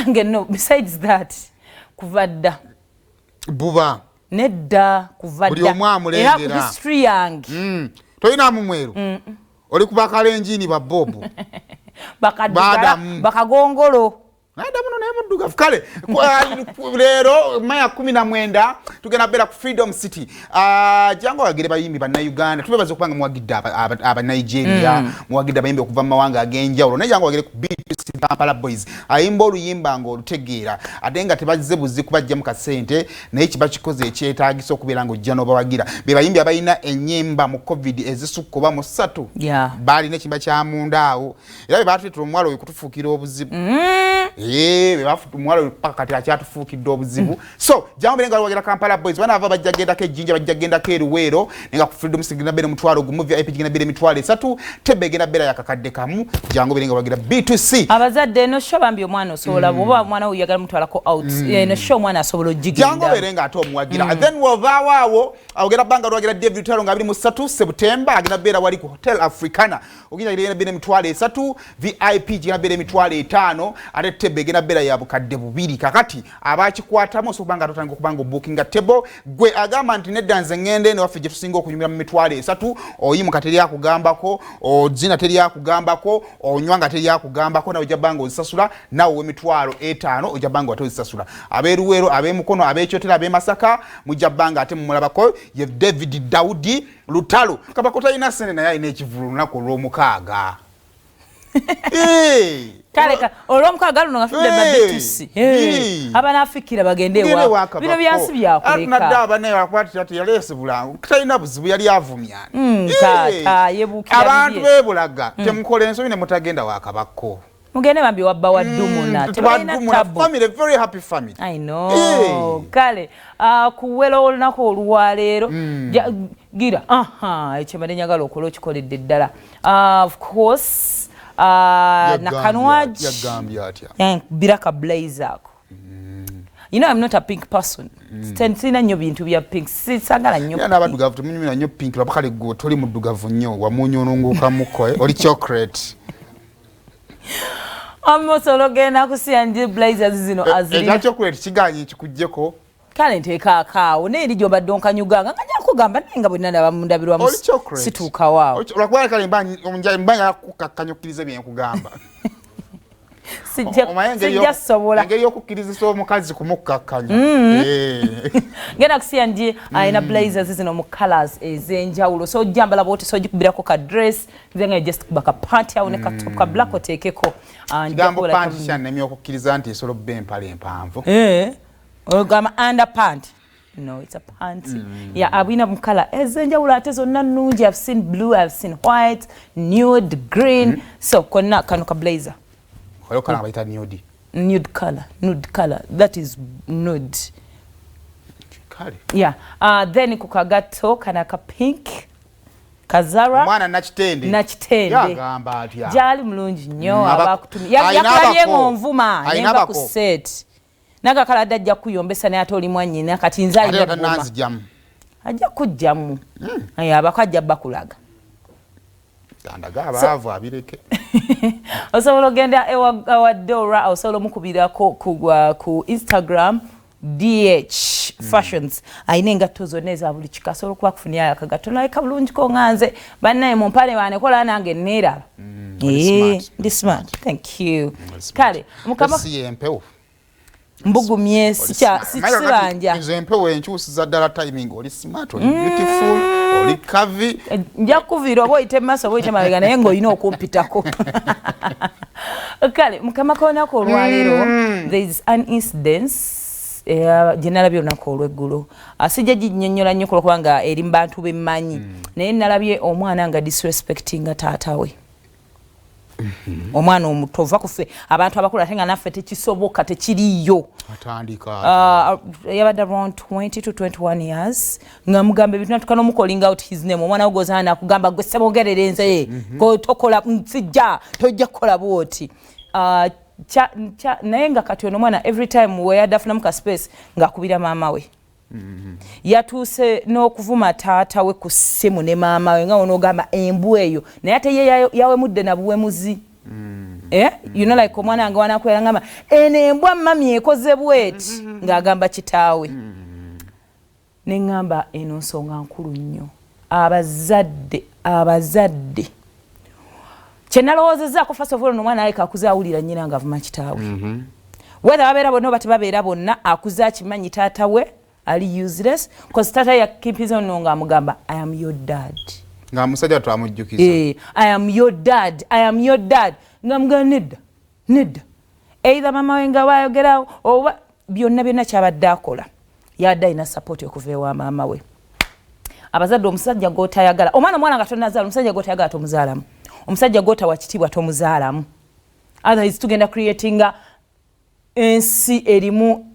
Bannange, no, besides that, kuva dda. Buba. Nedda, kuva Buli dda. omu amulengera. Era ku history yange. Tolinamu mweru, oli ku bakalenjini ba bobu. Bakaddugala. Baadamu. Bakagongolo. Naye muno, naye muddugavu. Kale leero Maya 19 tugenda beera ku Freedom City. Ah, jangu wagire bayimbi Bannayuganda. Tubebaza okuba nga muwagidde Abanigeria, muwagidde abayimbi okuva mu mawanga ag'enjawulo, naye jangu wagire ku B2C, Kampala Boys. Ayimba oluyimba ng'olutegeera, ate nga tebazze buzi kubajjamu kasente, naye kiba kikoze ekyetaagisa okubeera ng'ojja n'obawagira. Be bayimbi abalina ennyimba mu COVID ezisukka oba mu ssatu. Baalina ekimba kya munda awo, era be batuleetera omuwala oyo kutufuukira obuzibu. Be bafuta omuwala oyo, paka kati akyatufuukidde obuzibu. So jangu bere nga bawagira Kampala Boys. Banaava bajja gendako Ejjinja, bajja gendako Eruweero, naye nga ku Freedom City genda beera 10,000, VIP genda beera 30,000, tebe egenda beera ya 1,000. Jangu bere nga bawagira B2C. Abazadde, eno show bambi omwana osobola, bwoba omwana we oyagala mutwalako out, eno show omwana asobola Jangu ogigenda. Obeere nga ate omuwagira. Then wovaawo awo, ogenda bbanga lwagira David Lutalo nga 23 September, agenda beera wali ku Hotel Africana. Ogenda genda beera 30,000, VIP genda beera 50,000, ate tebe egenda beera ya 2,000. Kakati abakikwatamu osobola nga totandika okuba nga obookinga table. Gwe agamba nti nedda, nze ŋŋende eno waffe gye tusinga okunyumira mu 30,000, oyimuka teri akugambako, ozina teri akugambako, onywa nga teri akugambako, nawe ojja bbanga ozisasula. Nawe ow'50,000 ojja bbanga wate ozisasula. Ab'eruweero, ab'emukono, ab'ekyotera, ab'emasaka, mujja bbanga ate mumulabako. Ye David Daudi Lutalo. Kabako talina sente, naye alina ekivulu olunaku olw'omukaaga. Kale olwomukaaga luno nga fudde ba B2C abanaafikira bagende ewa bino byansi. Nadde. Byakuleka. Abanaye bakwatira teyaleese bulango, talina buzibu, yali avumyani. Taata yebuukira Abantu bibye. Bebulaga temukola ensobi ne mutagenda wakabakko. Mugende bambi, wabba wa Dumuna, tebalina tabu. Family, very happy family. I know. Kale kuwera olunaku olwaleero gira aha ekyo mbadde njagala okola okikoledde ddala. Of course, Nakanwagi. Yagambye atya? Yankubira ka blazer ako. You know I'm not a pink person. Sirina nnyo bintu bya pink, sisagala nnyo Era pink. N'abaddugavu temunyumira nnyo pink. Lwaba kale gwe toli muddugavu nnyo, wamunyonongokamuko, eh? Oli chocolate. Osobola ogenda ku C&G, blazers zino azirina. Ekya chocolate kiganye kikuggyeko. Kale nteekaako awo, naye eri gyobadde onkanyuganga nga nja kugamba, naye nga bwe nalaba mundabirwamu Oli chocolate. situukawo awo. Lwakuba kale mba njagala kukakkanya okkirize bye nkugamba. Omanyi engeri Sijja sobola. Engeri y'okukkirizisa omukazi kumukkakkanya. Genda ku C&G, alina blazers zino mu colors ez'enjawulo. So ojjambala bwoti, so ogikubirako ka dress, nze nga just kuba ka panty awo ne ka top ka black oteekeko. Ah, nja Kigambo kukola panty kyannemye okukkiriza nti esobola obba empale empanvu. Eh, ogamba under pant? No, it's a panty. Yeah, abwina mu color ez'enjawulo, ate zonna nnungi. I've seen blue, I've seen white, nude, green. So konna kano ka blazer. Waliwo kala nga bayita nude. Nude color, nude color, that is nude. Kale. Yeah, then ku kagatto kana ka pink kazara. Omwana Nakitende. Nakitende. Yagamba atya? Gyali mulungi nnyo. Abakutumye Alina yakulabye abako. ng'onvuma Alina nenva ku abako. set nagakalade ajja kuyombesa, naye ate oli mwannyina, kati nze Ate alina egguma. tananzigyamu. Ajja kujjamu. Abako ajja bakulaga. Tandaga abaavu abireke. Osobola ogenda ewa Dora, osobola omukubirako ku Instagram, DH Fashions. Alina engatto zonna eza buli kika, asobola okuba kufunirayo akagatto naleka bulungi ko nga nze bannaye mu mpale banekola nange neeraba. Oli smart. Ndi smart, thank you. Kale mukama. Si empewo. Mbugumye. Oli smart. Maye kakati Sibanja. Nze empewo enkyusiza ddala timing. Oli smart, oli beautiful, oli curvy. Nja kukuviira oba oyite mumaaso oba oyite mabega, naye ng'olina okumpitako. Kale mukama k'olunaku olwaleero, there is an incidence gye nalabye olunaku olw'eggulo. Ah, sijja ginnyonnyola nnyo kulwokubanga eri mu bantu bemmanyi, naye nalabye omwana nga disrespectinga taata we, omwana omuto. Ova kuffe abantu abakulu, ate nga naffe tekisoboka, tekiriyo. Atandika. Yabadde around 20 to 21 years, nga mugamba ebintu, natuka nomu calling out his name. Omwana wo gozaana akugamba, "Gwe sebogerere nze mm tokola, sijja, tojja kukola bwoti." Naye nga kati ono omwana every time weyadde afunamu ka space ng'akubira maama we. Yatuuse n'okuvuma taata we ku ssimu ne maama we, nga wonoogamba embwa eyo, naye ate ye yawemudde na buwemuzi. Eh? Like omwana wange wanakwera ngamba, "Eno embwa mami ekoze bweti," ng'agamba kitaawe. Neŋŋamba eno nsonga nkulu nnyo. Abazadde, kyenalowoozezaako, first of all, omwana aleka akuze awulira nnyina ng'avuma kitaawe, whether babeera bonna oba tebabeera bonna, akuze akimanyi taata we ali useless, 'cause taata yakimpiza nno ng'amugamba, "I am your dad." Nga musajja twamujjukiza. Eh, "I am your dad, I am your dad," nga mugamba nedda, nedda. Either mama we nga wayogerawo oba byonna byonna kyabadde akola, yadde alina support okuva ewa maama we. Abazadde, omusajja gwotayagala omwana, omwana nga tonazaala, omusajja gwotayagala tomuzaalamu, omusajja gwotawa kitiibwa tomuzaalamu. Otherwise tugenda creatinga ensi erimu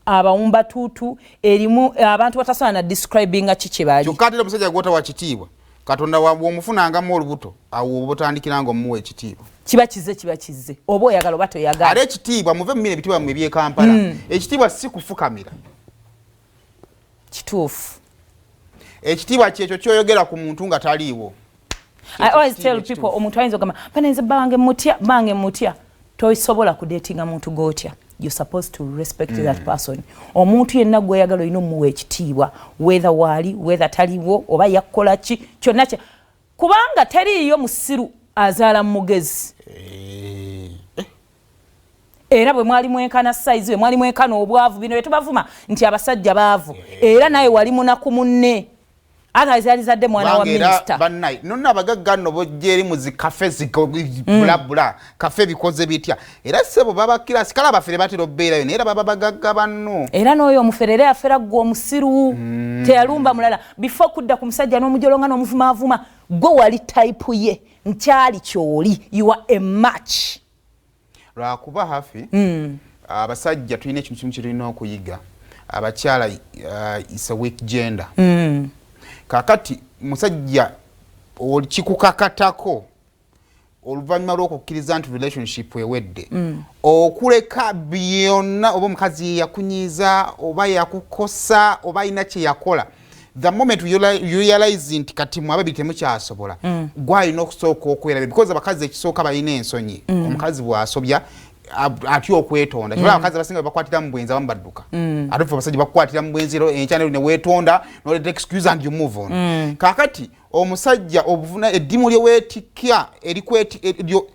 abawumbatuutu, erimu abantu batasobola na describinga ki kye bali. Kyokka ate omusajja gwotawa kitiibwa, Katonda bw'omufunangamu olubuto, awo oba otandikira nga omuwa ekitiibwa. Kiba kize, kiba kize, oba oyagala oba toyagala. Ate ekitiibwa, muve mumira ebitiibwa mmwe ebyekampala. Ekitiibwa si kufukamira. Kituufu. Ekitiibwa kyekyo kyoyogera ku muntu nga taliiwo. I always tell people, omuntu ayinza ogamba, "Banenze bange mutya, bange mutya." Tosobola kudatinga muntu gotya. You're supposed to respect that person. Omuntu yenna gweyagala olina omuwa ekitiibwa, whether waali, whether taliwo, oba yakukola ki kyonna kye, kubanga teriiyo musiru azaala mu mugezi. Era bwe mwali mwenkana size, bwe mwali mwenkana obwavu, bino byetubavuma nti abasajja baavu, era naye wali munaku munne, otherwise yalizadde mwana wa minisita. Bannaye nonna abagagga nno bojja eri mu zikafe zibulabula kafe bikoze bitya, era ssebo baba kirasi kale abafere batera obbeerayo, naye era baba bagagga banno. Era n'oyo omufere era yafera ggwe omusiru. Teyalumba mulala. Before kudda ku musajja n'omujolonga n'omuvumaavuma, gwe wali type ye nkyali kyoli, you are a match. Lwakuba hafi abasajja tulina ekintu kimu kyetulina okuyiga. Abakyala is a weak gender. Kakati musajja kikukakatako oluvannyuma lw'okukkiriza nti relationship ewedde, okuleka byonna, oba omukazi ye yakunyiiza oba yakukosa oba alina kye yakola, the moment you realize nti kati mwe ababiri temukyasobola, gwalina okusooka okwerabira, because abakazi ekisooka balina ensonyi. Omukazi bw'asobya atya okwetonda. Kyova abakazi abasinga bebakwatira mu bwenzi abamu badduka. Ate ffe abasajja bakukwatira mu bwenzi era enkya ne weetonda noleta excuse and you move on. Kakati omusajja obuvuna eddimu lye weetikka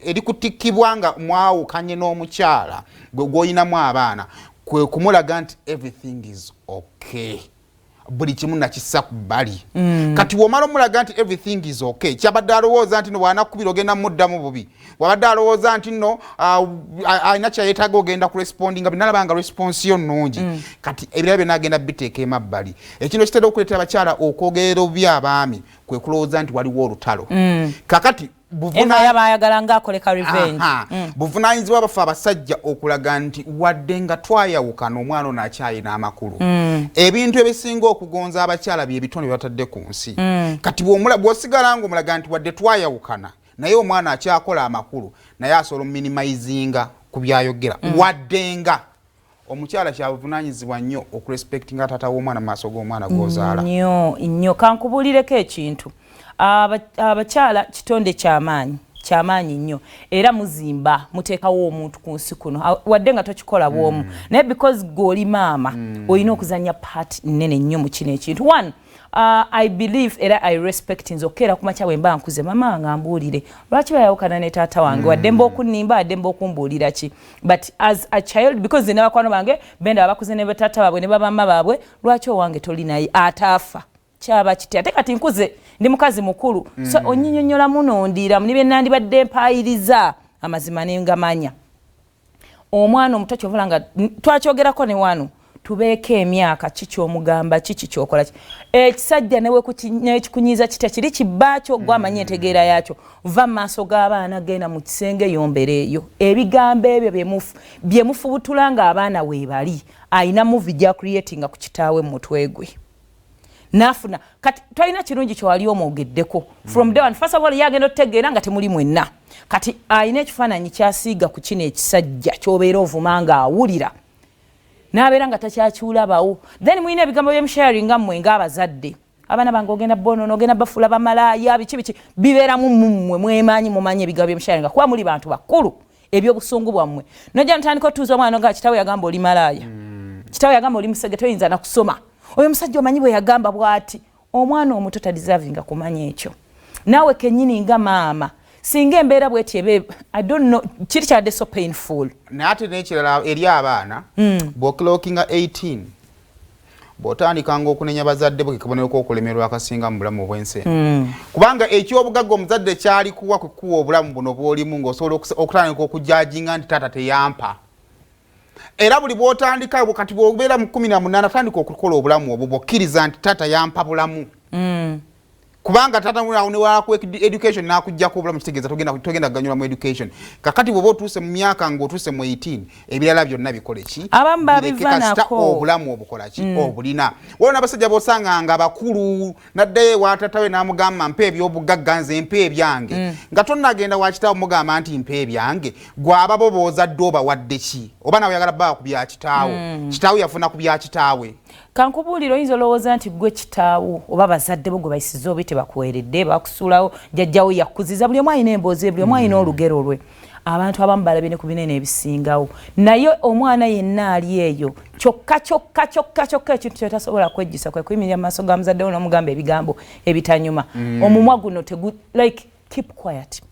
erikutikkibwa nga mwawukanye n'omukyala gwe gw'olinamu abaana, kwe kumulaga nti everything is okay, buli kimu nakissa ku bbali. Kati bw'omala omulaga nti everything is okay, kyabadde alowooza nti no bw'anakubira ogenda muddamu bubi, bw'abadde alowooza nti nno alina kyayetaaga ogenda kurespondinga, binalaba nga response yo nnungi. Kati ebirala byonna agenda biteeka emabbali. Ekintu ekitera okuleetera abakyala okwogerera obubi abaami kwe kulowooza nti waliwo olutalo. Kakati Eva yaba ayagala nga akoleka revenge. Aha. Buvunaanyizibwa baffe abasajja okulaga nti wadde nga twayawukana, omwana ono akyayina amakulu. Ebintu ebisinga okugonza abakyala bye bitone bye batadde ku nsi. Kati bw'osigala ng'omulaga nti wadde twayawukana naye omwana akyakola amakulu, naye asobola omuminimizinga ku byayogera. Wadde nga omukyala kyabuvunaanyizibwa nnyo okurespectinga taata w'omwana mu maaso g'omwana gw'ozaala. Nnyo nnyo. Kankubuulireko ekintu. Abakyala kitonde kyamaanyi, kyamaanyi nnyo, era muzimba, muteekawo omuntu ku nsi kuno. Wadde nga tokikola bw'omu, naye because gwe oli maama, olina okuzanya part nnene nnyo mu kino ekintu. One, I believe era I respect, nze okukeera ku makya bwe mba nkuze, mama wange ambuulire lwaki bayawukana ne taata wange, wadde mba okunnimba, wadde mba okumbuulira ki. But as a child, because nze ne bakwano bange benda bakuze ne bataata baabwe ne babamma baabwe, lwaki owange toli naye ataafa kyaba kiti? Ate kati nkuze, ndi mukazi mukulu, so onnyinyonnyolamu nondiiramu ne bye nandibadde mpaayiriza amazima nengamanya. Omwana omuto, kyovula nga twakyogerako ne wano, tubeeko emyaka kikyomugamba kiki kyokola ki. Ekisajja nekikunyiiza kitya, kiri kibbaakyo, gwamanyi entegeera yaakyo. Va mu maaso g'abaana, genda mu kisenge, yombera eyo. Ebigambo ebyo bye mufubutula ng'abaana weebali, ayina movie gya creatinga ku kitaawe mu mutwe gwe nafuna. Kati tolina kirungi kyewali omwogeddeko from day one. First of all, yagenda otutegeera nga temuli mwenna. Kati ayina ekifaananyi kyasiiga ku kino ekisajja kyobeera ovuma ng'awulira n'abeera nga takyakiwulabawo. Then mulina ebigambo byemusharinga mmwe ng'abazadde: "Abaana bange ogenda bonoona, ogenda bafuula bamalaaya," biki biki bibeeramu. Mummwe mwemanyi, mumanyi ebigambo byemusharinga kuba muli bantu bakulu. Ebyobusungu bwammwe, nojja ntandika otuuza omwana nga kitawe yagamba oli malaaya, kitawe yagamba oli musege, toyinza nakusoma, oyo omusajja omanyi bwe yagamba bw'ati. Omwana omuto tadeservinga kumanya ekyo. Naawe kennyini nga maama, singa embeera bweti ebe, I don't know, kiri kyadde so painful. Naye ate n'ekirala eri abaana, bw'oclockinga 18, bw'otandikanga okunenya bazadde bo, kekabonero k'okulemerwa akasinga mu bulamu obw'ensi eno, kubanga ekyobugagga omuzadde kyali kuwa kwe kuwa obulamu buno bw'olimu, ng'osobola okutandika okujudginga nti taata teyampa. Era buli bw'otandika, kati bw'obeera mu 18, tandika okukola obulamu obwo bw'okkiriza nti taata yampa bulamu, kubanga taata newalaku education nakujjako obulamu, kitegeeza togenda kuganyulwa mu education. Kakati bw'oba otuuse mu myaka ng'otuuse mu 18, ebirala byonna bikole ki? Abamu Bireke, babiva kasita nako. Obulamu obukola ki? Obulina. Waliwo n'abasajja b'osanga nga bakulu, naddayo ewa taata we n'amugamba, "Mpa ebyobugagga, nze mpa ebyange." Nga tonnagenda wa kitaawe mugamba nti mpa ebyange, gw'ababo b'ozadde obawadde ki? Oba nawe oyagala bbawa ku bya kitaawe? Kitaawe yafuna ku bya kitaawe? Kankubuulira, oyinza olowooza nti gwe kitaawo oba bazadde bo gwe bayisiza obi, tebakuweeredde, bakusuulawo, jjajjawo yakuziza. Buli omu alina emboozi ye, buli omu alina olugero lwe. Abantu abamu balabye ne ku binene ebisingawo, naye omwana yenna ali eyo, kyokka kyokka kyokka kyokka ekintu kyetasobola kwejjusa kwe kuyimirira mu maaso ga muzadde wo n'omugamba ebigambo ebitanyuma. Omumwa guno tegu, like, keep quiet.